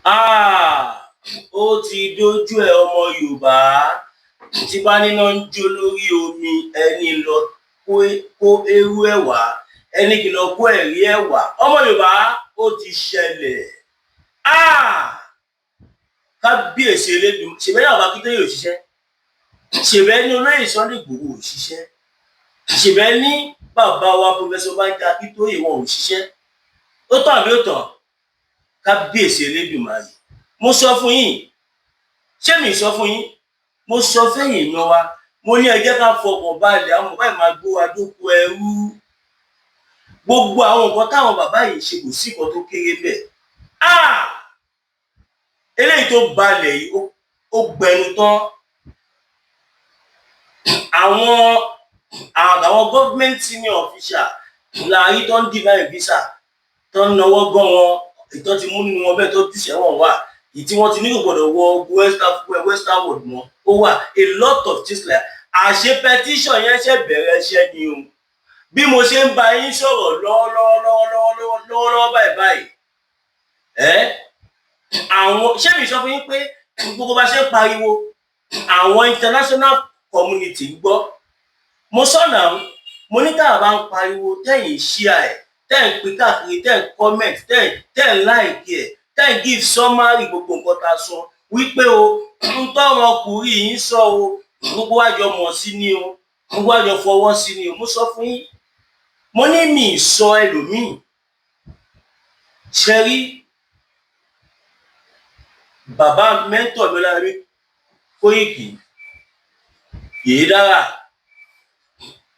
Háà! Ó ti dójú ẹ̀, ọmọ Yorùbá. Tí bá níná ń jó lórí omi, ẹni lọ kó eérú ẹ̀ wá, ẹni kì lọ kó ẹ̀rí ẹ̀ wá. Ọmọ Yorùbá, ó ti ṣẹlẹ̀. Háà! Kábíyèsí Elédùn ṣèbẹ́ náà bá Akíntóyè ò ṣiṣẹ́, ṣèbẹ́ ní olóyè Sunday Igboho ò ṣiṣẹ́, ṣèbẹ́ ní bàbá wa Professor Banji Akíntóyè wọn ò ṣiṣẹ́. Ó tàn àbí ó tàn? Kábíyèsí Elédùmarè, mo sọ fún yín. Ṣé mi sọ fún yín? Mo sọ fẹ́yìn èèyàn wa, mo ní ẹ jẹ́ ká fọkàn balẹ̀. Àwọn bàbá yìí máa gbó wa dóko ẹrú. Gbogbo àwọn nǹkan táwọn bàbá yìí ṣe, kò sí nǹkan tó kéré bẹ́ẹ̀. Ah! Eléyìí tó balẹ̀ yìí, ó gbẹnu tán. Àwọn government senior official láàrin tó ń deny visa, tó ń náwó gan wọn, ìtọ́ ti mú nínú wọn bẹ́ẹ̀ tó jù sẹ́wọ̀n wà, ìtí wọ́n ti ní kò gbọ́dọ̀ wọ western world mọ́, ó wà. A lot of things like àṣẹ petition yẹn ṣe bẹ̀rẹ̀ iṣẹ́ ni o. Bí mo ṣe ń bá yín sọ̀rọ̀ lọ́wọ́lọ́wọ́ lọ́wọ́lọ́wọ́ báyìí báyìí, ẹ́ àwọn, ṣé mi sọ fún yín pé gbogbo bá ṣe ń pariwo, àwọn international community ń gbọ́? Mo sọ̀nà, mo ní tá a bá ń pariwo, tẹ̀yìn share ẹ̀, tẹ̀ ń pín káàkiri, tẹ̀ ń comment, tẹ̀ ń like ẹ̀, tẹ̀ ń give summary gbogbo nǹkan tá a sọ wípé o ń tọ́wọn ọkùnrin yìí ń sọ o, gbogbo wa jọ mọ̀ sí ni o, gbogbo wa jọ fọwọ́ sí ni o. Mo sọ fún yín, mo ní mi sọ ẹlòmíì ṣe rí. Bàbá mentor mi, Ọláyẹmí Kóìkì, Yèyé Dára,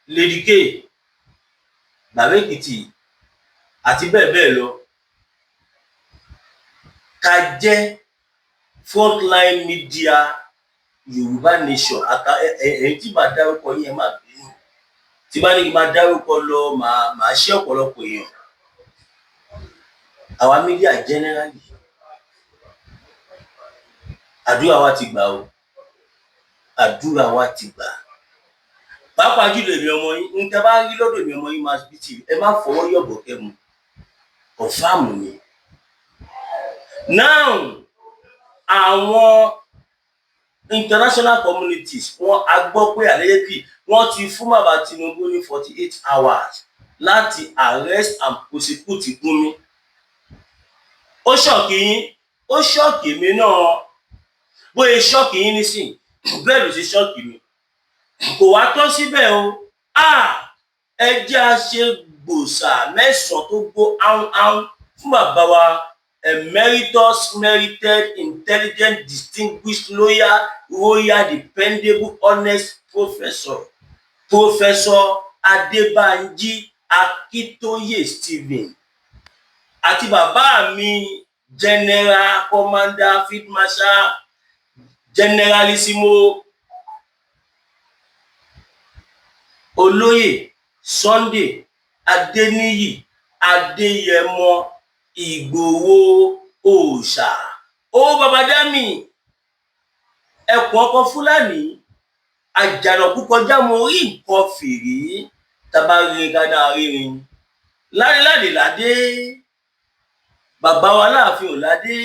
Lady K, Bàbá Èkìtì àti bẹ́ẹ̀ bẹ́ẹ̀ lọ, ká jẹ́ frontline media Yorùbá Nation. Àtà ẹ̀yìn tí màá dárúkọ yín, ẹ má bínú. Tí bá ní kí n máa dárúkọ lọ, màá ṣe ọ̀pọ̀lọpọ̀ èèyàn. Àwa media generally, àdúrà wa ti gbà o, àdúrà wa ti gbà. Pàápàá jùlọ èmi ọmọ yín, ń tẹ́ bá rí lọ́dọ̀ èmi ọmọ yín Mass BT, ẹ má fọwọ́ yọ̀bọ̀ kẹ́mu, confirm ni. Now, àwọn international communities, wọ́n a gbọ́ pé allegedly wọ́n ti fún bàbá Tinubu ní 48 hours láti arrest and prosecute Gumi. Ó shock yín, ó shock mi náà. Bóyá shock yín nísìn, bẹ́ẹ̀ ló ṣe shock mi. Kò wá tán síbẹ̀ o. Ẹ jẹ́ a ṣe gbòòsà mẹ́sàn-án tó gbó áhùn fún bàbá wa, emeritus, merited, intelligent, distinguished, loyal, royal, dependable, honest professor, Professor Adébánjí Akíntóyè Stephen, àti bàbá mi, General Commander, Field Marshal, Generalissimo, Olóyè Sunday Adéníyì Adéyẹmọ Ìgbòho Òòṣà. Ó bàbá dámì, ẹkùn ọkọ Fúlàní, àjànàkú kọjá mo rí nǹkan fìrí, tábà rírin ká rírin ládéládé ládé. Bàbá wa láàfin ò ládé,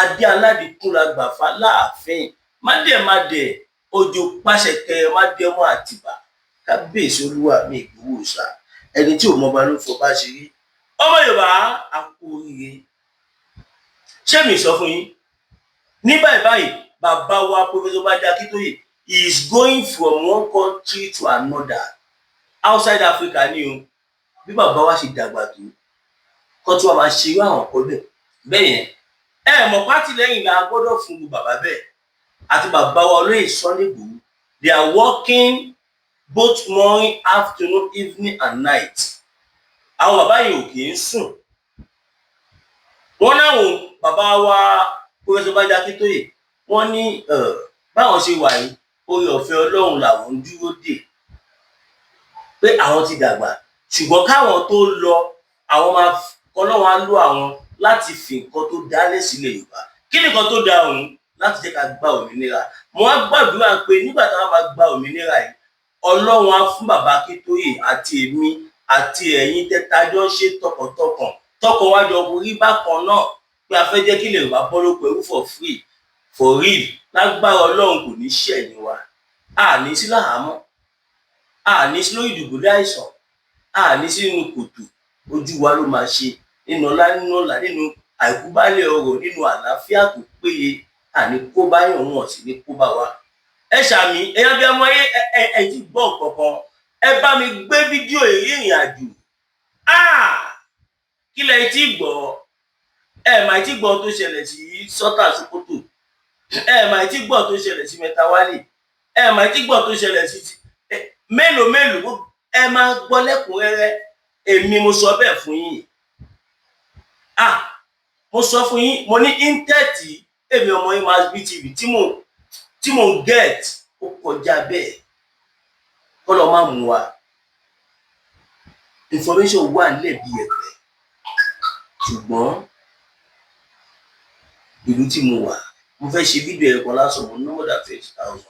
adé aládìkún la gbà fá láàfin. Mádẹ̀mádẹ̀ òjò pàṣẹkẹ mádẹmọ àtìbà. Kábíyèsí olúwa mi Ìgbòho Òòṣà, ẹni tí ò mọba ló fọba ṣe rí. Ọmọ Yorùbá, a kú oríire. Ṣé mi sọ fún yín? Ní báyìí báyìí, bàbá wa Professor Banji Akíntóyè is going from one country to another outside Africa ni o. Bí bàbá wa ṣe dàgbà tó, kó tí wọ́n máa ṣe irú àwọn ọkọ bẹ́ẹ̀ bẹ́ẹ̀ yẹn, ẹ mọ̀ pátìlẹ́yìn la gbọ́dọ̀ fún bàbá bẹ́ẹ̀ àti bàbá wa olóyè Sunday Igboho. They are working both morning, afternoon, evening and night. Àwọn bàbá yìí ò kì í sùn. Wọ́n náwọn bàbá wa Professor Banji Akíntóyè, wọ́n ní báwọn ṣe wà yìí, oore ọ̀fẹ́ Ọlọ́run làwọn ń dúró dè, pé àwọn ti dàgbà, ṣùgbọ́n káwọn tó lọ, àwọn máa, Ọlọ́run á lò àwọn láti fi nǹkan tó dálẹ̀ sílẹ̀ Yorùbá. Kí ni nǹkan tó dá òun? Láti jẹ́ ká gba òmìnira. Mo á gbàdúrà pé nígbà táwọn bá gba òmìnira yìí, Ọlọ́run á fún bàbá Akíntóyè àti èmi àti ẹ̀yin tẹ́tajọ́ ń ṣe tọkàntọkàn, tọkàn wájọ orí bákan náà. Pé a fẹ́ jẹ́ kí ilẹ̀ Yorùbá bọ́ lóko ẹrú for free, for real, lágbára Ọlọ́run, kò ní ṣẹ̀yìn wa. A ní sí láhàámọ́, a ní sí lórí ìdùbúlẹ̀ àìsàn, a ní sí nínú kòtò. Ojú wa ló máa ṣe nínú ọlá, nínú ọlà, nínú àìkúbálẹ̀ ọrọ̀, nínú àlàáfíà tó péye. Àní kó bá yàn, wọn sì ní kó bá wa. Ẹ ṣàmì ẹ̀yàn bí ọmọ yẹn. Ẹ ti gbọ́ nǹkan kan. Ẹ bá mi gbé fídíò ìrìn àjò. Kí lẹ ti gbọ́? Ẹ máa ti gbọ́ tó ṣẹlẹ̀ sí Sultan Sokoto. Ẹ máa ti gbọ́ tó ṣẹlẹ̀ sí Matawalle. Ẹ máa ti gbọ́ tó ṣẹlẹ̀ sí mélòó mélòó. Ẹ máa gbọ́ lẹ́kùnrẹ́rẹ́. Èmi mo sọ bẹ́ẹ̀ fún yín. Ah, mo sọ fún yín, mo ní intel. Èmi ọmọ yín Masbi TV tí mo get, ó kọjá bẹ́ẹ̀. Kọ́ lọ́ máa mú wa. Information wà nílẹ̀ bí ẹ̀pẹ̀, ṣùgbọ́n ìlú tí mo wà, mo fẹ́ ṣe fídíò ẹ̀kọ́ lásán, mo ná more than 20,000.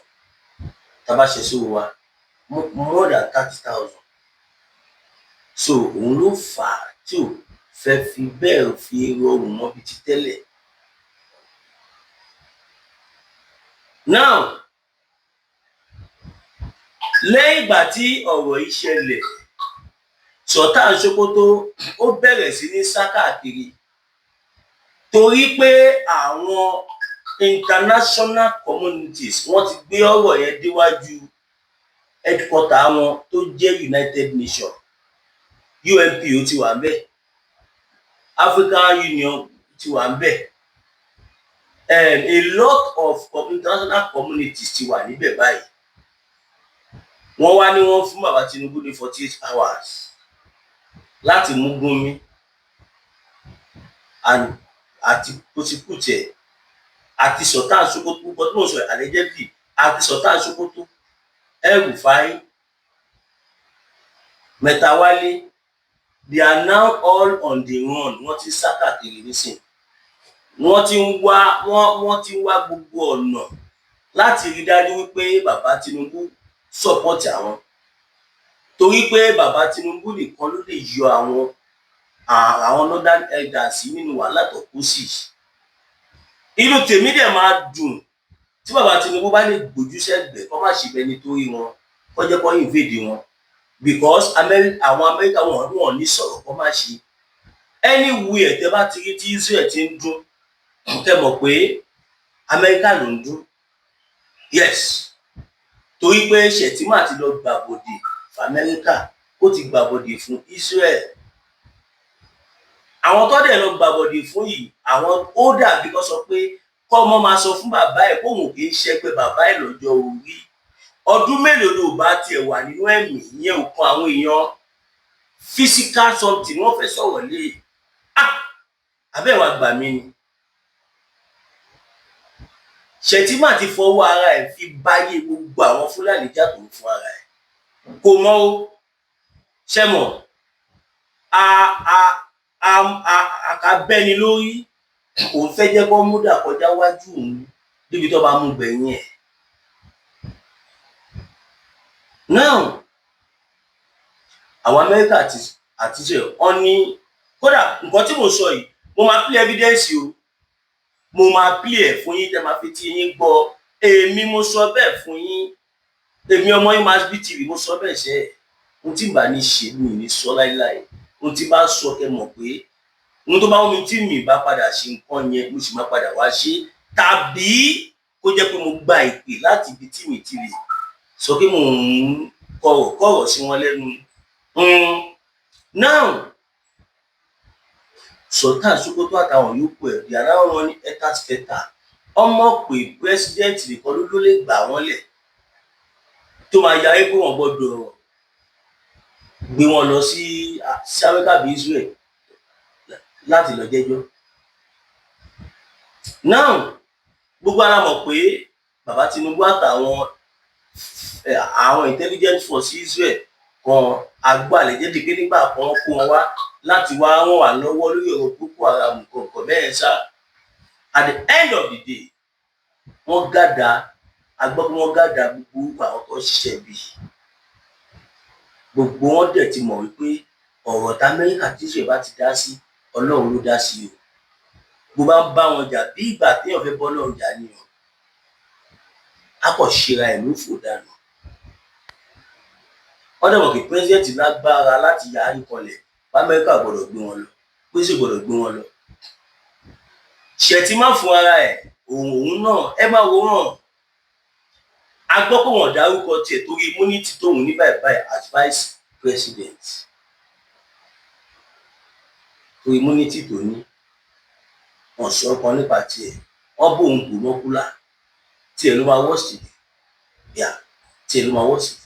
Tá a bá ṣe sówó wa, more than 30,000. So òun ló fà á tí ò fẹ́ fi bẹ́ẹ̀ fi rọrùn mọ́ bíi ti tẹ́lẹ̀. Now, lẹ́yìn ìgbà tí ọ̀rọ̀ yìí ṣẹlẹ̀, Sultan Sokoto ó bẹ̀rẹ̀ sí ní sá káàkiri, torí pé àwọn international communities, wọ́n ti gbé ọ̀rọ̀ yẹn déwájú headquarter wọn tó jẹ́ United Nations. UNPO ti wà ńbẹ̀, African Union ti wà ńbẹ̀, a lot of international communities ti wà níbẹ̀ báyìí. Wọ́n wá ní wọ́n fún bàbá Tinubu ní 48 hours láti mú Gumi and àti prosecute ẹ̀ àti Sultan Sokoto. Gbogbo tí mo sọ, allegedly, àti Sultan Sokoto, El-Rufai, Matawalle, they are now all on the run. Wọ́n ti sá káàkiri nísìn. Wọ́n ti ń wá wọ́n wọ́n ti ń wá gbogbo ọ̀nà láti rí dájú wípé bàbá Tinubu support àwọn, torí pé bàbá Tinubu nìkan ló lè yọ àwọn northern elders nínú wàhálà tó kó sí. Inú tèmi dẹ̀ máa dùn tí bàbá Tinubu bá lè gbójú sẹ́gbẹ̀ẹ́, kó má ṣe bẹni torí wọn kó jẹ́ kó invade wọn, because àwọn Amẹ́ríkà, wọn ní sọ̀rọ̀ kó má ṣe. Anywhere tẹ́ bá ti rí tí Israel ti ń dún, kẹ́ mọ̀ pé Amẹ́ríkà ló ń dún. Yes, torí pé Shettima ti lọ gbàbọ̀dè fún Amẹ́ríkà, ó ti gbàbọ̀dè fún Israel. Àwọn tó dẹ̀ lọ gbàbọ̀dè fún yìí, àwọn ó dàbí kó sọ pé kọ́mọ máa sọ fún bàbá ẹ̀ kóun kì í ṣẹgbẹ́ bàbá ẹ̀ lọ́jọ́ orí. Ọdún mélòó ló bá tiẹ̀ wà nínú ẹ̀mí ìyẹn ò kan àwọn èèyàn. Physical something wọ́n fẹ́ sọ̀rọ̀ lé. Ah, abẹ́wà gbà mí ni. Shettima ti fọwọ́ ara ẹ̀ fi báyé gbogbo àwọn Fúlàní jà tó ń fún ara ẹ̀ kò mọ̀ ó ṣe mọ̀. A a a a àkàbẹ́ni lórí òun fẹ́ jẹ́ kó mú dà kọjá wájú òun níbi tó bá mú gbẹ̀yìn ẹ̀. Now, àwọn Amẹ́ríkà àti Israel, wọ́n ní kódà nǹkan tí mo sọ yìí, mo máa play evidence o. Mo máa play ẹ̀ fún yín tẹ́ máa fi tí yín gbọ́. Èmi mo sọ bẹ́ẹ̀ fún yín. Èmi ọmọ yín Masbi TV, mo sọ bẹ́ẹ̀. Ṣe ohun tí bá ní ṣe, mi ò ní sọ láíláí. Ohun tí bá sọ, kẹ́ mọ̀ pé ohun tó bá wù mí tí mi bá padà ṣe nǹkan yẹn, mo sì máa padà wá ṣe, tàbí kó jẹ́ pé mo gba ìpè láti ibi tí mi ti lè sọ pé mò ń kọ̀rọ̀ kọ̀rọ̀ sí wọn lẹ́nu. Now, Sultan Sokoto àtàwọn yòókù ẹ̀, they are now running helter-skelter. Ọmọ pé president nìkan ló lè gbà wọ́n lẹ̀, tó máa yarí pé wọ́n gbọ́dọ̀ gbé wọn lọ sí Amẹ́ríkà bí Israel láti lọ jẹ́jọ́. Now, gbogbo ara mọ̀ pé bàbá Tinubu àtàwọn àwọn intelligence force Israel kan agbálẹ̀ jẹ́ pé nígbà kan kó wọn wá láti wá ràn wá lọ́wọ́ lórí ọ̀rọ̀ Boko Haram kọ̀ọ̀kan bẹ́ẹ̀ ṣá. At the end of the day, wọ́n gàdá agbọ́ pé wọ́n gàdá gbogbo àwọn tó ń ṣiṣẹ́ bí gbogbo wọn dẹ̀ ti mọ̀ wípé ọ̀rọ̀ tí Amẹ́ríkà tí Israel bá ti dá sí, Ọlọ́run ló dá sí o. Bó bá ń bá wọn jà, bí ìgbà téèyàn fẹ́ bọ́ lọ́run jà ni o, á kàn ṣera ẹ̀ lófò dànù. Wọ́n dẹ̀ mọ̀ pé president lágbára láti yarí kanlẹ̀, Amẹ́ríkà gbọ́dọ̀ gbé wọn lọ, pé sì gbọ́dọ̀ gbé wọn lọ. Shettima fún ara ẹ̀, òun náà, ẹ máa wo wọn. A gbọ́ pé wọ́n dárúkọ tiẹ̀ torí immunity tóun ní báyìí báyìí as vice president, torí immunity tó ní, wọ́n sọ kan nípa tiẹ̀. Wọ́n bóun bò mọ́kúlà. Tiẹ̀ ló máa worst jù yà, tiẹ̀ ló máa worst jù.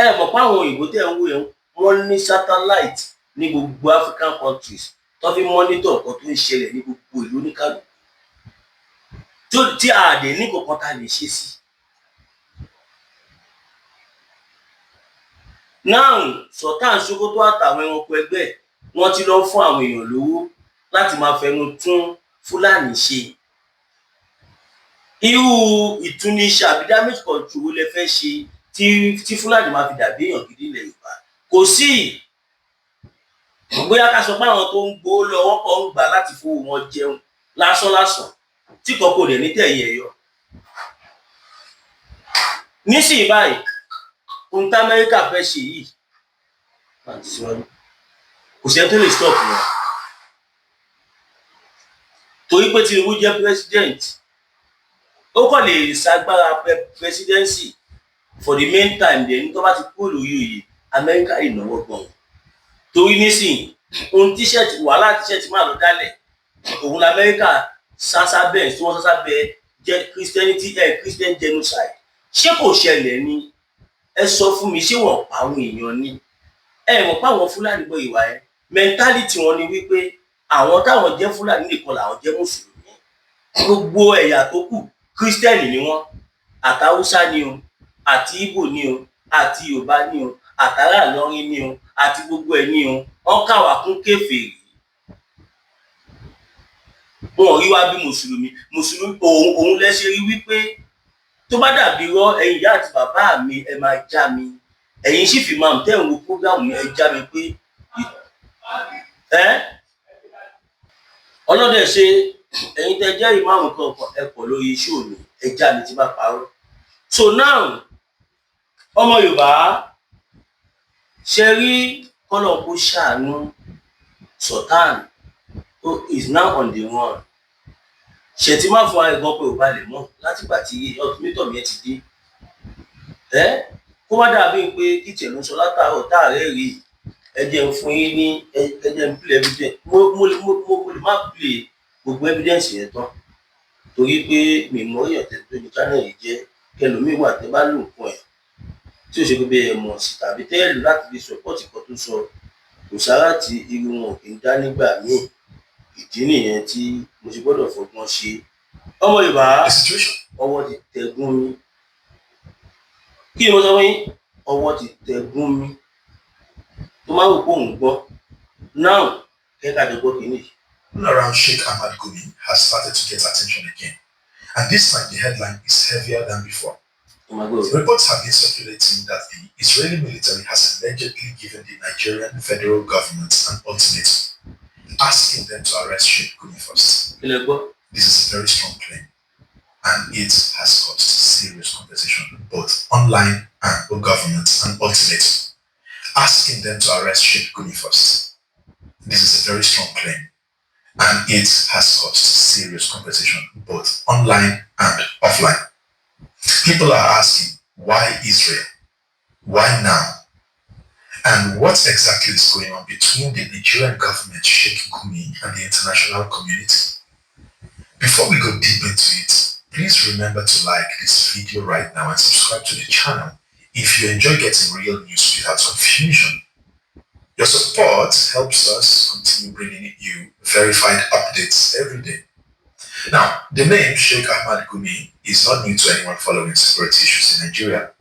Ẹ mọ̀ pé àwọn òyìnbó tẹ̀ ń wò yẹn, wọ́n ní satellite ní gbogbo African countries tó fi monitor nǹkan tó ń ṣẹlẹ̀ ní gbogbo ìlú oníkálukú, tí a dẹ̀ ní kankan tá a lè ṣe sí. Now, Sultan Sokoto àtàwọn ẹranko ẹgbẹ́ ẹ̀, wọ́n ti lọ fún àwọn èèyàn lówó láti máa fẹnu tún Fúlàní ṣe. Irú ìtúnníṣe àbí damage control wo lẹ fẹ́ ṣe tí Fúlàní máa fi dàbí èèyàn gidi ilẹ̀ Yorùbá? Kò sí. Bóyá ká sọ pé àwọn tó ń gbowó lọ, wọ́n kàn ń gbà láti fowó wọn jẹun lásán lásán, tí kọ̀ọ̀kan ò dẹ̀ ní tẹ̀yìn ẹ̀ yọ. Nísìnyí báyìí, ohun tí Amẹ́ríkà fẹ́ ṣe yìí, kò sẹ́ni tó lè stop wọn, torí pé Tinubu jẹ́ president, ó kàn lè ṣagbára presidency for the main time. Then tó bá ti kúrò lórí oyè, Amẹ́ríkà lè náwó gbọ̀n, torí nísìnyí, ohun tíṣẹ̀tì wàhálà tíṣẹ̀tì máa lọ dálẹ̀, òun lamẹ́ríkà sásá bẹ́ẹ̀ tí wọ́n sásá bẹ́ẹ̀ jẹ́ Christianity ẹ̀, Christian genocide. Ṣé kò ṣẹlẹ̀ ni? Ẹ sọ fún mi, ṣé wọ́n pa àwọn èèyàn ni? Ẹ mọ̀ pé àwọn Fúlàní gbọ́ ìwà ẹ, mentality wọn ni wípé àwọn táwọn jẹ́ Fúlàní nìkan làwọn jẹ́ mùsùlùmí, gbogbo ẹ̀yà tó kù, Christian ni wọ́n. Àtàwùsá ni o, àti Ìgbò ni o, àti Yorùbá ni o, àtàrà Ìlọrin ni o, àti gbogbo ẹ̀ ni o, wọ́n kà wá kún kèfèrí. Wọn ò rí wá bí mùsùlùmí. Mùsùlùmí òun lẹ ṣe rí wípé tó bá dàbí rọ. Ẹ̀yin ìyá àti bàbá mi, ẹ máa já mi. Ẹ̀yin sì fi máa tẹ̀ ń wo program mi, ẹ já mi pé ẹ ọlọ́dẹ ṣe. Ẹ̀yin tẹ́ jẹ́ ìmáàmù kan, ẹ pọ̀ lórí iṣẹ́ mi, ẹ já mi tí bá parọ́. So now, ọmọ Yorùbá, ṣe rí kọ́lọ̀ kó ṣàánú. Sultan is now on the run. Shettima fún ara ẹ̀ gan pé ò balẹ̀ mọ́ látìgbà tí ultimatum yẹn ti dé. Ẹ kó má dàbí pé kìtìẹ̀ ló ń sọ látàárọ̀ táàrẹ́ rí. Ẹ jẹ́ ń fún yín ní, ẹ jẹ́ ń play evidence. Mo lè má play gbogbo evidence yẹn tán, torí pé mi mọ èèyàn tẹ́ tó ní channel yìí jẹ́. Kẹlòmíì wà tẹ́ bá lò nǹkan ẹ̀ tí ò ṣe pé bẹ́ẹ̀ mọ̀ sí tàbí tẹ́ ẹ lò láti fi support nǹkan tó sọ, kò sára tí irú wọn ò kì í dá nígbà míì. Ìdí nìyẹn tí mo ṣe gbọ́dọ̀ fọgbọ́n ṣe. Ọmọ Yorùbá, ọwọ́ ti tẹ Gúnmi. Kí ni mo sọ fún yín? Ọwọ́ ti tẹ Gúnmi tó máa rò pé òun gbọ́ now. Kẹ́kẹ́ àjọgbọ́ kìíní yìí. Around Sheikh Ahmad Gumi has started to get attention again. And this time the headline is heavier than before. Reports have been circulating that the Israeli military has allegedly given the Nigerian federal government an ultimatum, asking them to arrest Sheikh Gumi first. Kí lẹ gbọ́? This is a very strong claim, and it has caused serious conversation both online and with government. An ultimatum, asking them to arrest Sheikh Gumi first. This is a very strong claim, and it has caused serious conversation both online and offline. People are asking, why Israel? Why now? And what exactly is going on between the Nigerian government, Sheikh Gumi, and the international community? Before we go deep into it, please remember to like this video right now and subscribe to the channel if you enjoy getting real news without confusion. Your support helps us continue bringing you verified updates every day. Now, the name Sheikh Ahmad Gumi is not new to anyone following security issues in Nigeria.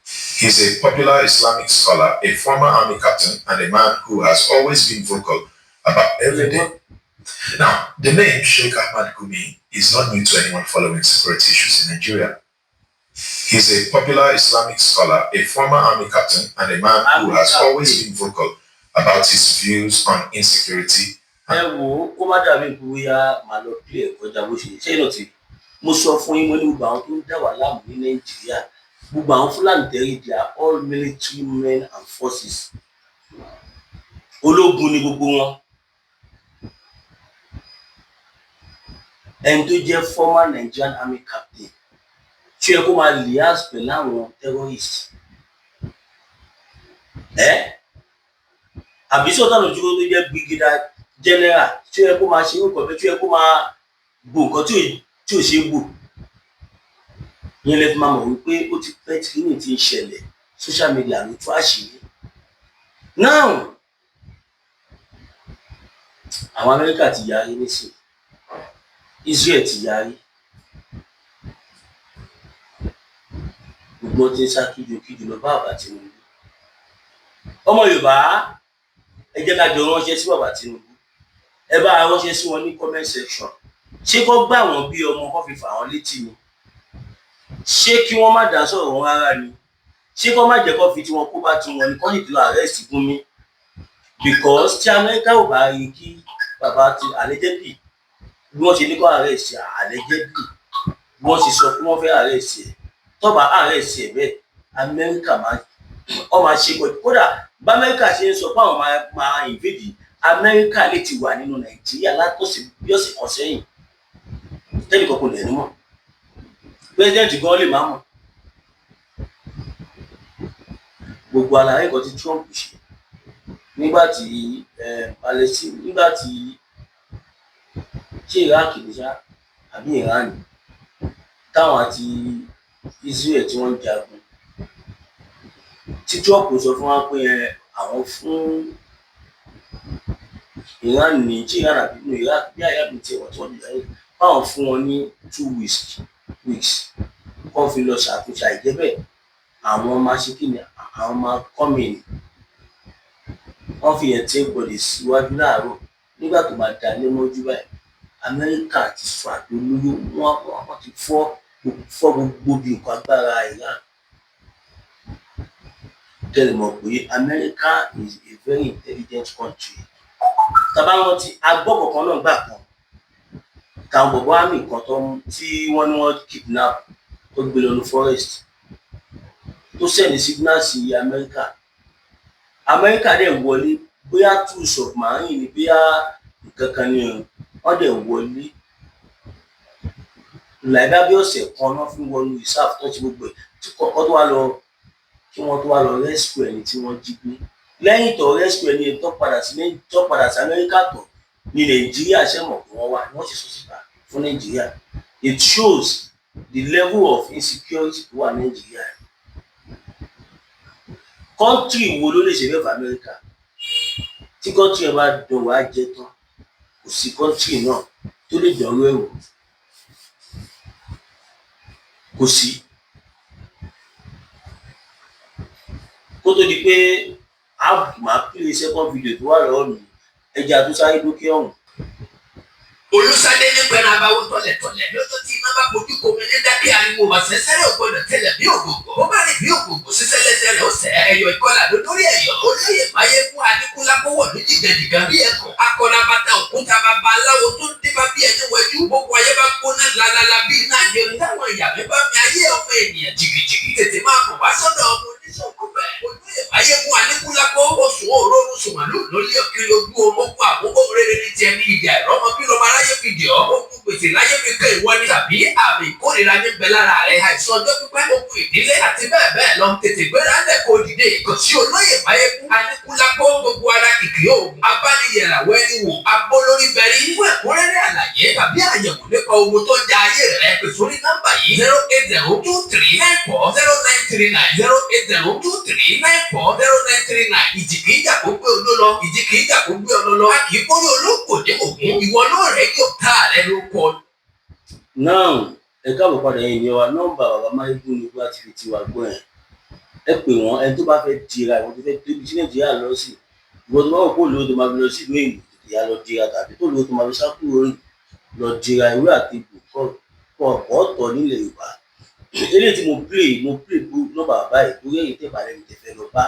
He's a popular Islamic scholar, a former army captain, and a man who has always been vocal about everyday. Now, the name Sheikh Ahmad Gumi is not new to anyone following security issues in Nigeria. He's a popular Islamic scholar, a former army captain, and a man who Army has always captain. been vocal about his views on insecurity. Ẹ wò ó, kó má dàbí bóyá màá lọ pí ẹ̀ kọjá bó ṣe ṣé náà ti. Mo sọ fún yín, mo ní gbogbo àwọn tó ń dá wà láàmú ní Nàìjíríà, gbogbo àwọn Fúlàní tẹ́rì, they are all military men and forces. Ológun ni gbogbo wọn. Ẹni tó jẹ́ former Nigerian Army captain tí ó yẹ kó máa liaise pẹ̀lú àwọn terrorists ẹ, àbí Sultan Ojukwu tó jẹ́ brigadier general tí ó yẹ kó máa ṣe irú nǹkan bẹ́ẹ̀, tí ó yẹ kó máa bo nǹkan tí ò ṣe é bò yẹn, lè fi máa mọ̀ wípé ó ti pẹ́ tí kíní ti ń ṣẹlẹ̀. Social media ló tú àṣírí. Now, àwọn Amẹ́ríkà ti yarí nísìn, Israel ti yarí, gbogbo wọn ti ń sá kíjokíjo lọ bá bàbá Tinubu. Ọmọ Yorùbá, ẹ jẹ́ ká jọ ránṣẹ́ sí bàbá Tinubu. Ẹ bá ránṣẹ́ sí wọn ní comment section. Ṣé kó gbà wọ́n bí ọmọ, kó fi fà wọ́n létí ni? Ṣé kí wọ́n má dá sọ̀rọ̀ wọn rárá ni? Ṣé kó má jẹ́ kó fi tiwọn kó bá tiwọn ni, kó sì ti lọ arrest Gumi? Because tí Amẹ́ríkà ò bá rí kí bàbá ti allegedly, bí wọ́n ṣe ní kó arrest, allegedly, bí wọ́n ṣe sọ pé wọ́n fẹ́ arrest ẹ̀, tó bá arrest ẹ̀ bẹ́ẹ̀, Amẹ́ríkà máa ọ máa ṣe. Kódà bá Amẹ́ríkà ṣe ń sọ pé àwọn máa invade, Amẹ́ríkà lè ti wà nínú Nàìjíríà látọ̀sí bí ọ̀sẹ̀ kan sẹ́yìn tẹ́lẹ̀ kọ́kọ́ lẹ̀ ní mọ̀. President gan lè má mọ̀. Gbogbo àlàyé nǹkan tí Trump ṣe nígbà tí Palestine, nígbà tí ṣé Iraq ní ṣá àbí Iran, táwọn àti Israel tí wọ́n ń jagun, tí Trump sọ fún wa pé àwọn fún Iran ní, tí Iran àbí no Iraq bí Iraq tiẹ̀ wọ́n tí wọ́n ti báwọn fún wọn ní 2 weeks kó fi lọ ṣàtúnṣe, àìjẹ́ bẹ́ẹ̀ àwọn máa ṣe kí ni, àwọn máa come in. Wọ́n fi yẹn tí everybody síwájú láàárọ̀. Nígbà tó máa dalẹ́ mọ́jú báyìí, Amẹ́ríkà ti sọ àdó olóró, wọ́n ti fọ́ fọ́ gbogbo bí nǹkan agbára Iran. Kẹ́ lè mọ̀ pé America is a very intelligent country. Tá bá rántí, agbọ́ kọ̀ọ̀kan náà gbà kan táwọn bọ̀bọ́ army kan tó tí wọ́n ní wọ́n kidnap, tó gbé lọ ní forest, tó send signal sí Amẹ́ríkà. Amẹ́ríkà dẹ̀ wọlé, bóyá two submarine ni, bóyá nǹkan kan ni o, wọ́n dẹ̀ wọlé láìbá. Bí ọ̀sẹ̀ kan náà fi wọnú reserve tó ti gbogbo ẹ̀ tí kọ́kọ́ tó wá lọ, kí wọ́n tó wá lọ rescue ẹni tí wọ́n jí gbé. Lẹ́yìn tó rescue ẹni tó padà sí Amẹ́ríkà tọ̀ ní Nàìjíríà, ṣe mọ̀ pé wọ́n wá, wọ́n sì sọ síta fún Nàìjíríà. It shows the level of insecurity tó wà Nàìjíríà. Country wo ló lè ṣe bẹ́ẹ̀ fún Amẹ́ríkà? Tí country yẹn bá dùn wá jẹ tán, kò sí country náà tó lè dánrú ẹ̀ wò, kò sí. Kó tó di pé a máa play second video tó wà lọ́wọ́ mi, ẹja tó sáré dókè ọ̀hún. Olùsádé ní pẹ̀lú abáwo tọ̀lẹ̀tọ̀lẹ̀ lọ́jọ́ tí iná bá kojú komi ní dákẹ́ ariwo màsẹ́sẹ́rẹ́ ò gbọ́dọ̀ tẹ̀lẹ̀ bí ògògò ó bá rìn bí ògògò sísẹ́ lẹ́sẹ̀ rẹ̀ ó sẹ́ ẹ̀yọ̀ ìkọlà lórí ẹ̀yọ̀ olóyè máyégún Aníkúlápó wọ̀ ní jìgàjìgà bí ẹkùn akọ̀nà bàtà òkúta bàbá aláwo tó ń dífá bí ẹni wẹjú. Gbogbo ayé bá gbóná lalala bí iná jẹun, táwọn ìyá mi bá mi ayé ọmọ ènìyàn jìgìjìgì, tètè máa bọ̀ wá sọ́dọ̀ ọmọ oníṣòwò bẹ́ẹ̀. Olóyè máyégún Aníkúlápó oṣù òróró sùnmàlú lórí ọkiri ojú ogun àkókò rere ní tiẹ̀ ní ìjà ìrọ́mọ bí lọ́mọ aráyé fi dì ọ́. Ogun gbèsè láyé fi kẹ́ ìwọ ni tàbí àmì ìkórìíra ní bẹ lára rẹ̀, àìsàn ọjọ́ pípẹ́, ogun ìdílé àti bẹ́ẹ̀ bẹ́ẹ̀ lọ. Tètè gbéra ńlẹ̀ kó dìde kò sí olóyè máyégún Aníkúlápó, gbogbo ara kìkì oògùn abániyẹ̀ràwọ̀ ẹni wò abólórí bẹ̀rí. Fún ẹ̀kúnrẹ́rẹ́ àlàyé tàbí àyẹ̀wò nípa ogun tó ń ja ayé rẹ̀, pè sórí nọ́mbà yìí: 08023940939, 08023940939. Ìjì kìí jà kó gbé oló lọ, ìjì kìí jà kó gbé ọlọ lọ, a kì í kórè olóńgbò ní ògún. Ìwọ náà rẹ̀ yóò tá rẹ ló kọ. Now, ẹ káàbọ̀ padà yẹn ìyẹn wa. Nọ́mbà bàbá Máyégún ní Gboah TV ti wà gbọ́ yẹn, ẹ pè wọ́n. Ẹni tó bá fẹ́ dira, ìwọ́n tó fẹ́ débi tí Nàìjíríà lọ sí, ìwọ́n tó bá wọ̀ kó lówó tó máa fi lọ sí ìlú òyìnbó, tètè yá lọ dira, tàbí tó lówó tó máa fi sá kúrò, lọ dira ìwé àti egbò kọ́ ọ̀pọ̀ ọ̀tọ̀ nílẹ̀ Yorùbá. Eléyìí tí mo play nọ́mbà bàbá yìí torí ẹ̀yin tẹ̀ bá lẹ́nu tẹ̀ fẹ́ lọ bá.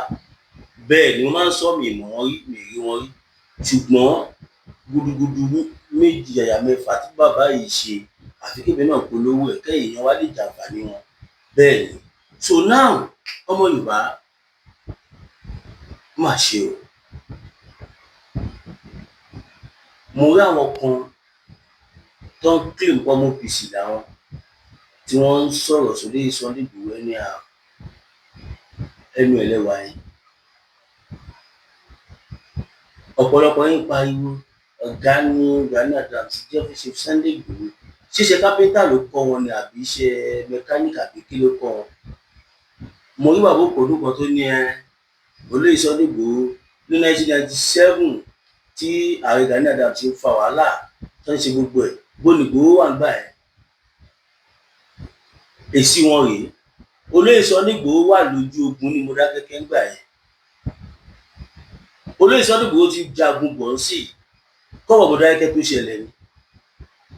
Bẹ́ẹ̀ ni mo máa ń sọ, mi mọ̀ wọ́n rí, mi rí wọn rí, ṣùgbọ́n gudugudu méjì yàyà mẹ́fà tí bàbá yìí ṣe, àfi kébì náà polówó ẹ̀ kẹ́yìn èèyàn wá lè jàǹfààní wọn. Bẹ́ẹ̀ ni. So now, ọmọ Yorùbá, má ṣe o. Mo rí àwọn kan tó ń claim pé ọmọ OPC làwọn, tí wọ́n ń sọ̀rọ̀ sórí Sunday Igboho. Ẹni à ẹnu ẹlẹ́wà yẹn, ọ̀pọ̀lọpọ̀ yín pariwo ọ̀gá ní Gani Adams jẹ́ fi ṣe Sunday Igboho. Ṣíṣe kápẹ́ńtà ló kọ́ wọn ni, àbí iṣẹ́ mẹkáníìkì, àbí kí ló kọ́ wọn? Mo rí bàbá òpònú kan tó ní ẹ olóyè Sunday Igboho ní 1997 tí ààrẹ Gani Adams ń fa wàhálà tó ń ṣe gbogbo ẹ̀, bó ni Igboho wà nígbà yẹn? Èsì wọn rèé. Olóyè Sunday Igboho wà lójú ogun ní Mọdákẹ́kẹ́ ńgbà yẹn. Olóyè Sunday Igboho ti jagun bọ̀ ń sì kọ́wọ́ Mọdákẹ́kẹ́ tó ṣẹlẹ̀ ni.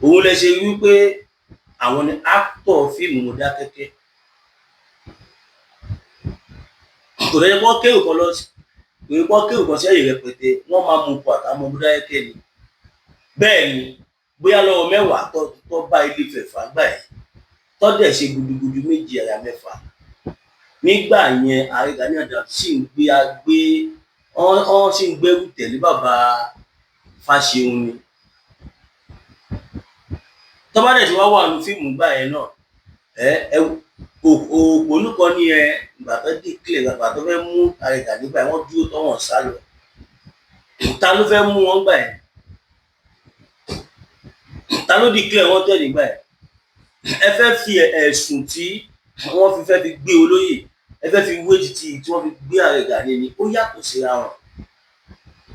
Òun lẹ ṣe wípé àwọn ni actor fíìmù Mọdákẹ́kẹ́. Kò lẹ́yìn pọ́n kéwù kan lọ pé pọ́n kéwù kan sẹ́yìn rẹpẹtẹ, wọ́n máa mú pọ̀ àtàwọn Mọdákẹ́kẹ́ ni. Bẹ́ẹ̀ ni, bóyá lọ́wọ́ mẹ́wàá tó bá Ilé Ifẹ̀ fà gbà yẹn, tó dẹ̀ ṣe gudugudu méjì àyà mẹ́fà nígbà yẹn, ààrẹ Gani Adams sì ń gbé agbé ọ́n, sì ń gbẹ́rù tẹ̀lé bàbá Fáṣẹ̀hùn ni. Tó bá dẹ̀ tí wá wà nù fíìmù gbà yẹn náà, ẹ ẹ òpònú kan ní ẹ ìgbà tó declare, ìgbà tó fẹ́ mú ààrẹ Gani gbà yẹn, wọ́n dúró tọ́, wọ́n sá lọ. Ta ló fẹ́ mú wọn gbà yẹn? Ta ló declare wọn tẹ̀lé gbà yẹn? Ẹ fẹ́ fi ẹ̀sùn tí wọ́n fi fẹ́ fi gbé olóyè, ẹ fẹ́ fi wé títí tí wọ́n fi gbé ààrẹ Gani ni, ó yàtọ̀ síra wọn.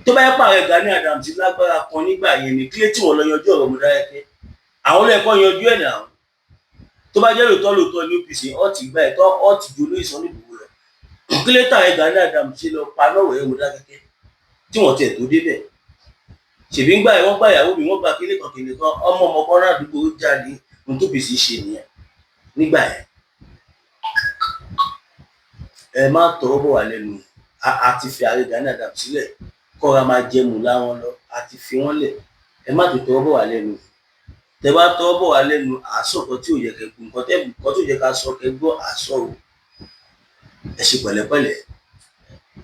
Tó bá yẹ pé ààrẹ Gani Adams lágbára kan nígbà yẹn ni, kílé tí wọ́n lọ yanjú ọ̀rọ̀ Mọdákẹ́kẹ́? Àwọn lẹ́ẹ̀kọ́ yanjú ẹ̀ náà. Tó bá jẹ́ lóòótọ́ lóòótọ́ ní OPC ọ̀tí gbà ẹ̀ tọ́ ọ̀tí ju olóyè Sunday Igboho lọ, kílé tí ààrẹ Gani Adams ṣe lọ pa lọ́wọ́ ẹ̀ Mọdákẹ́kẹ́ tí wọ́n tiẹ̀ tó débẹ̀? Ṣèbí ń gbà ẹ̀, wọ́n gbà ìyàwó mi, wọ́n gba kílé kan kílé kan, ọmọ ọmọ kan ládùúgbò ó jáde. Ohun tó OPC ṣe nìyẹn nígbà yẹn. Ẹ má tọwọ́ bọ̀ wá lẹ́nu. A ti fi ààrẹ Gani Adams sílẹ̀ kọ́ra máa jẹmu láwọn lọ, a ti fi wọ́n lẹ̀. Ẹ má tó tọwọ́ bọ̀ wá lẹ́nu. Tẹ bá tọwọ́ bọ̀ wá lẹ́nu, àásọ̀ kan tí ò yẹ kẹ́ nǹkan tẹ́ nǹkan tí ò yẹ ká sọ kẹ́ gbọ́ àásọ̀ o. Ẹ ṣe pẹ̀lẹ́pẹ̀lẹ́.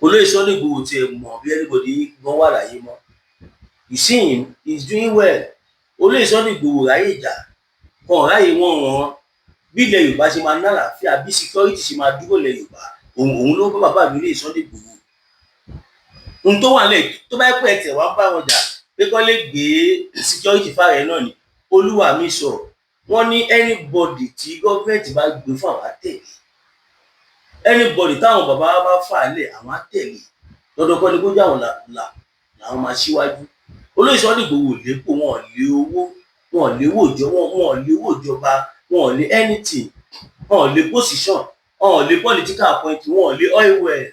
Olóyè Sunday Igboho tiẹ̀ mọ̀ bí anybody gan wà láyé mọ́. You see him, he is doing well. Olóyè Sunday Igboho ráyè ìjà kan, ráyè wọ́n ràn bí ilẹ̀ Yorùbá ṣe máa ní àlàáfíà, bí security ṣe máa dúró ilẹ̀ Yorùbá. Òun ló bá bàbá mi olóyè Sunday Igboho ohun tó wà lẹ̀. Tó bá pẹ́ tẹ̀ wá bá wọn jà pé kọ́ lè gbé security fáàrẹ̀ náà ni. Olúwa mi sọ, wọ́n ní anybody tí gọ́ọ̀mẹ̀ntì bá gbé fún, àwọn á tẹ̀lé. Anybody táwọn bàbá bá fà lẹ̀, àwọn á tẹ̀lé. Lọ́dọ̀ kọ́ ni kó jẹ́ àwọn làwọn máa ṣíwájú. Olóyè Sunday Igboho lépò, wọn ò lé owó, wọn ò lé owó ìjọ, wọn ò lé owó ìjọba, wọn ò lé anything, wọn ò lé position, wọn ò lé political appointment, wọn ò lé oil well.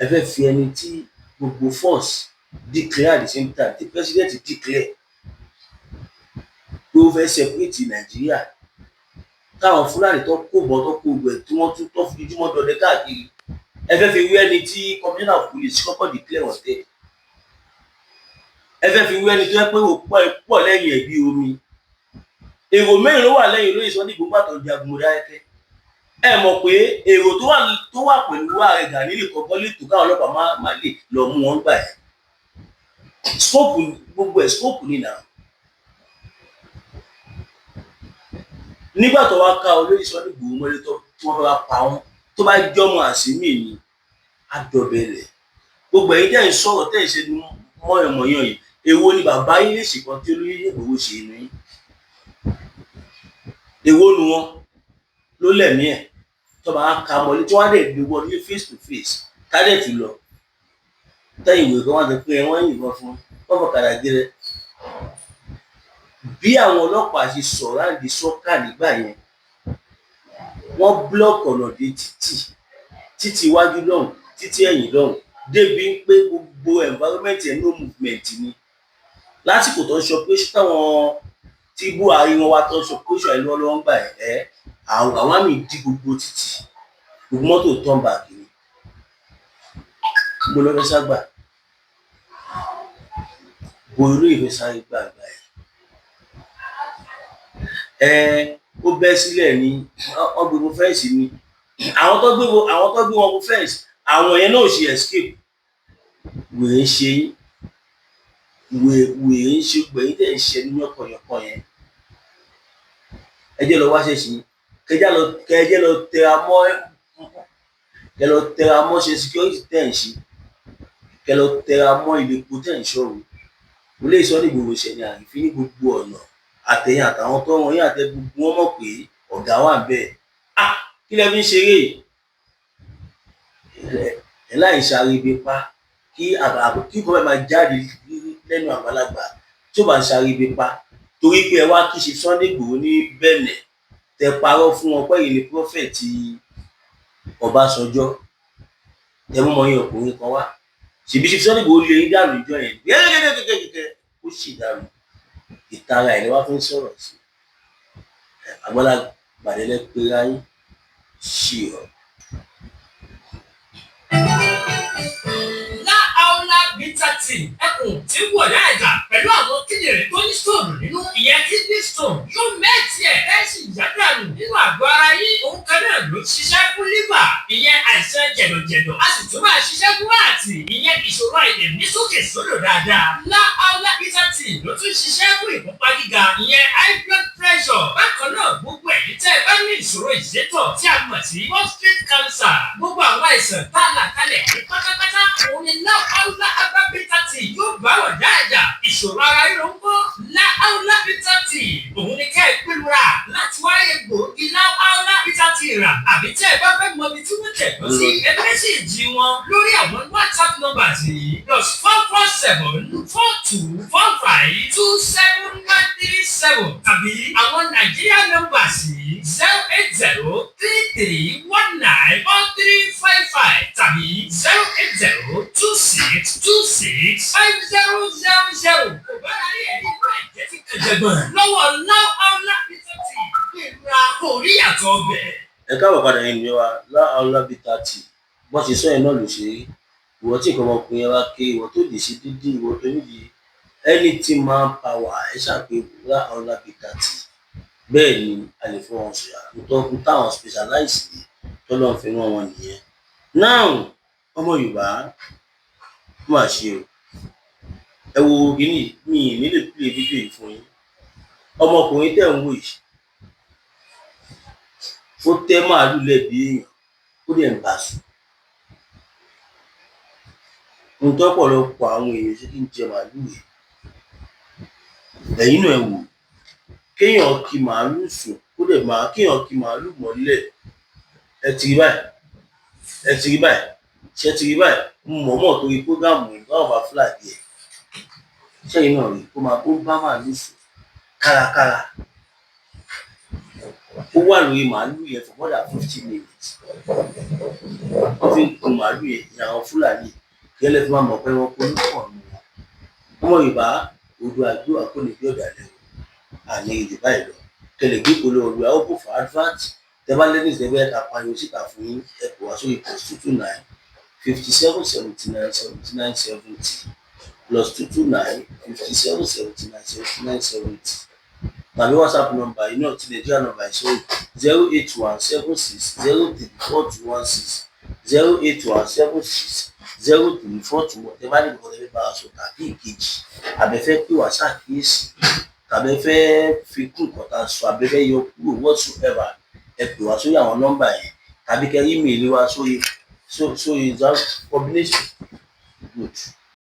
Ẹ fẹ́ fi ẹni tí gbogbo force declare at the same time tí president declare pé ó fẹ́ separate Nàìjíríà, káwọn Fúlàní tó kó bọ́, tó kó gbẹ, tí wọ́n tún tó fi ojúmọ́ dọdẹ káàkiri, ẹ fẹ́ fi wé ẹni tí commissioner of police kọ́kọ́ declare wanted? Ẹ fẹ́ fi wé ẹni tó yẹ pé ó pọ̀ pọ̀ lẹ́yìn ẹ̀ bí omi? Èrò mẹ́rin ló wà lẹ́yìn olóyè Sunday Igboho gbàtọ̀ jagun Mọdákẹ́kẹ́. Ẹ mọ̀ pé èrò tó wà pẹ̀lú ààrẹ Gani lè kọ́kọ́ lè tó káwọn ọlọ́pàá má lè lọ mú wọn gbà ẹ̀. Scope gbogbo ẹ̀, scope ni nà. Nígbà tó wá ká olóyè Sunday Igboho mọ́lé tó tí wọ́n fẹ́ wá pa wọ́n, tó bá jọ́mọ àsímì ni àdọ̀bẹ̀lẹ̀. Gbogbo ẹ̀yin tẹ́ ń sọ̀rọ̀, tẹ́ ń ṣe mọ̀yànmọ̀yàn yìí, èwo ni bàbá yín lè ṣèkan tí olóyè Igboho ṣe ní? Èwo nu wọn ló lẹ̀mí ẹ̀ tó bá ka mọ́lé tí wọ́n á dẹ̀ gbé wọlé face to face kádẹ́ẹ̀tì lọ tẹ́yìn ìwé kan wọ́n ti pé wọ́n yìnbọn fún wọ́n fọ̀kadà gé rẹ̀? Bí àwọn ọlọ́pàá ṣe sọ̀rọ̀ àǹdí sọ́kà nígbà yẹn, wọ́n block ọ̀nà dé títì, títì iwájú lọ́hùn, títì ẹ̀yìn lọ́hùn, débi pé gbogbo environment ẹ̀, no movement ni. Lásìkò tó ń ṣe operation, táwọn tí Buhari wọn wá tó ń ṣe operation ẹ̀ lọ́wọ́lọ́wọ́ ń gbà ẹ̀, àwọn àmì dí gbogbo títì, gbogbo mọ́tò turn back ni. Mo lọ fẹ́ ságbà bo olóyè fẹ́ sáré gbàgbà ẹ̀. Ẹ ó bẹ́ sílẹ̀ ní wọ́n gbé fún fence ni. Àwọn tó gbé wọn fún fence, àwọn yẹn náà ò ṣe escape. Wèrè ń ṣe yín, wèrè ń ṣe gbẹ̀yìn tẹ̀ ń ṣe ní yọ̀kọ̀yọ̀kọ̀ yẹn. Ẹ jẹ́ lọ wá ṣẹ̀ṣì, kẹjẹ́ lọ tẹra mọ́, kẹ lọ tẹra mọ́ ṣe security tẹ̀ ń ṣe, kẹ lọ tẹra mọ́ ilé epo tẹ̀ ń ṣọ́run. Mo lè sọ ní gbogbo ìṣẹ̀lẹ̀ àrífín ní gbogbo ọ̀nà, àtẹ̀yìn àtàwọn tó wọn yín àtẹ gbogbo wọn mọ̀ pé ọ̀gá wà ń bẹ̀. Ah, kí lẹ fi ń ṣeré ẹ láì ṣàríbi pa kí kí kò bá máa jáde lẹ́nu àgbàlagbà tí ó bá ń ṣàríbi pa, torí pé ẹ wá kí ṣe Sunday Igboho ní Bẹ̀nẹ̀, tẹ parọ́ fún wọn pé èyí ni prophet Ọbásanjọ́, tẹ mú ọmọ yín ọkùnrin kan wá. Ṣèbí ṣe Sunday Igboho lé yín dànù ìjọ yẹn gẹ́gẹ́gẹ́gẹ́gẹ́, ó sì dànù. Ìtara ẹ̀ ni wọ́n fi ń sọ̀rọ̀ sí àgbàlagbà lẹ́lẹ́ pé ráyé ṣì ọ́. Láàólá Bitter Tea, ẹkùn tí ń wọ̀ láàjà pẹ̀lú àwọn kíndìnrín tó ní stone nínú, ìyẹn kidney stone, yóò mẹ́tì ẹ̀ ẹ́ sì yádànù nínú àgọ́ ara yín. Òun kan náà ló ṣiṣẹ́ fún liver, ìyẹn àìsàn jẹ̀dọ̀jẹ̀dọ̀, a sì tún máa ṣiṣẹ́ fún ààtì, ìyẹn ìṣòro àìlèmí sókè sódò dáadáa. Láàólá Bitter Tea ló tún ṣiṣẹ́ fún ìfúnpá gíga, ìyẹn high blood pressure. Bákan náà, gbogbo ẹ̀yin tẹ́ ẹ bá ní ìṣòro ìsétọ̀ tí a mọ̀ sí prostate cancer, gbogbo àwọn àìsàn tá a là kalẹ̀ ní pátápátá, òun ni Láàólá Herbal Bitter Tea yóò bá wọ̀ dáadáa. Ìṣòro ara ríro ń kọ́, Láàólá Bitter Tea òun ni ká ẹ gbẹlura láti wá egbòogi Láàólá Bitter Tea rà, àbí tẹ́ ẹ bá fẹ́ mọ ibi tí wọ́n tẹ̀ lọ sí, ẹ message wọn lórí àwọn WhatsApp numbers yìí: +447424527937, tàbí àwọn Nàìjíríà numbers yìí: 08033194355 tàbí 08026265000. Kò bá rí ẹ̀ nínú ẹ̀jẹ̀ tí kẹjẹgbọ̀n lọ́wọ́ Láàólá Bitter Tea, gbéra kò rí yàtọ̀ ọbẹ̀. Ẹ káàbọ̀ padà yín ní wa. Láàólá Bitter Tea, bọ́n ṣe sọ yẹn náà ló ṣe rí. Ìwọ tí nǹkan ọmọkùnrin yẹn wá ké, ìwọ tó lè ṣe dídí, ìwọ tó nídìí anything man power, ẹ ṣàpè Láàólá Bitter Tea. Bẹ́ẹ̀ ni a lè fọwọ́n wọn sọ̀yà nítorí táwọn specialize ní tọ́lọ́ fi rán wọn nìyẹn. Now, ọmọ Yorùbá, ó mà ṣe o. Ẹ wo kínní mi ì nílè play fídíò yìí fún yín. Ọmọkùnrin tẹ̀ ń wò yìí, ó tẹ́ màálù lẹ́bi èèyàn, ó dẹ̀ ń bá sùn. Ohun tọ́pọ̀lọpọ̀ àwọn èèyàn ṣe kí ń jẹ màálù yìí, ẹ̀yin náà ẹ wò, kéèyàn ki màálù sùn, kó dẹ̀ máa kéèyàn ki màálù mọ́lẹ̀. Ẹ ti rí báyìí, ẹ ti rí báyìí, ṣé ti rí báyìí? Mo mọ̀ọ́mọ̀ torí program yìí báwọn bá flag ẹ̀. Ṣẹ́yìn náà rí kó máa ó bá màálù sùn kárakára, ó wà lórí màálù yẹn for more than 50 minutes. Wọ́n fi ń kun màálù yẹn ní àwọn Fúlàní kí ẹ lè fi máa mọ̀ pé wọ́n kó ló pọ̀ nù wọn. Ọmọ Yorùbá, odò àgbò àkóní bí ọ̀dàlẹ̀ o, àní ìjù báyìí lọ. Kẹlẹ̀ gbé ìpolówó olùwà ó kò fún advert. Tẹ bá lẹ́ni ìṣẹ́fẹ́ ká pariwo síta fún yín, ẹ pè wá sórí +229 57 79 79 70, +229 57 79 79 70, tàbí WhatsApp number yìí náà ti Nàìjíríà number yìí sórí 08176034216, 0817603421. Tẹ bá ní nǹkan tẹ fẹ́ bá wa sọ tàbí ìkejì, àbẹ̀fẹ́ pè wá ṣàkíyèsí, tàbí ẹ fẹ́ fi kún nǹkan tá a sọ, àbí ẹ fẹ́ yọ kúrò, whatsoever, ẹ pè wá sórí àwọn nọ́mbà yẹn, tàbí kẹ́ email wa sórí combination. Good.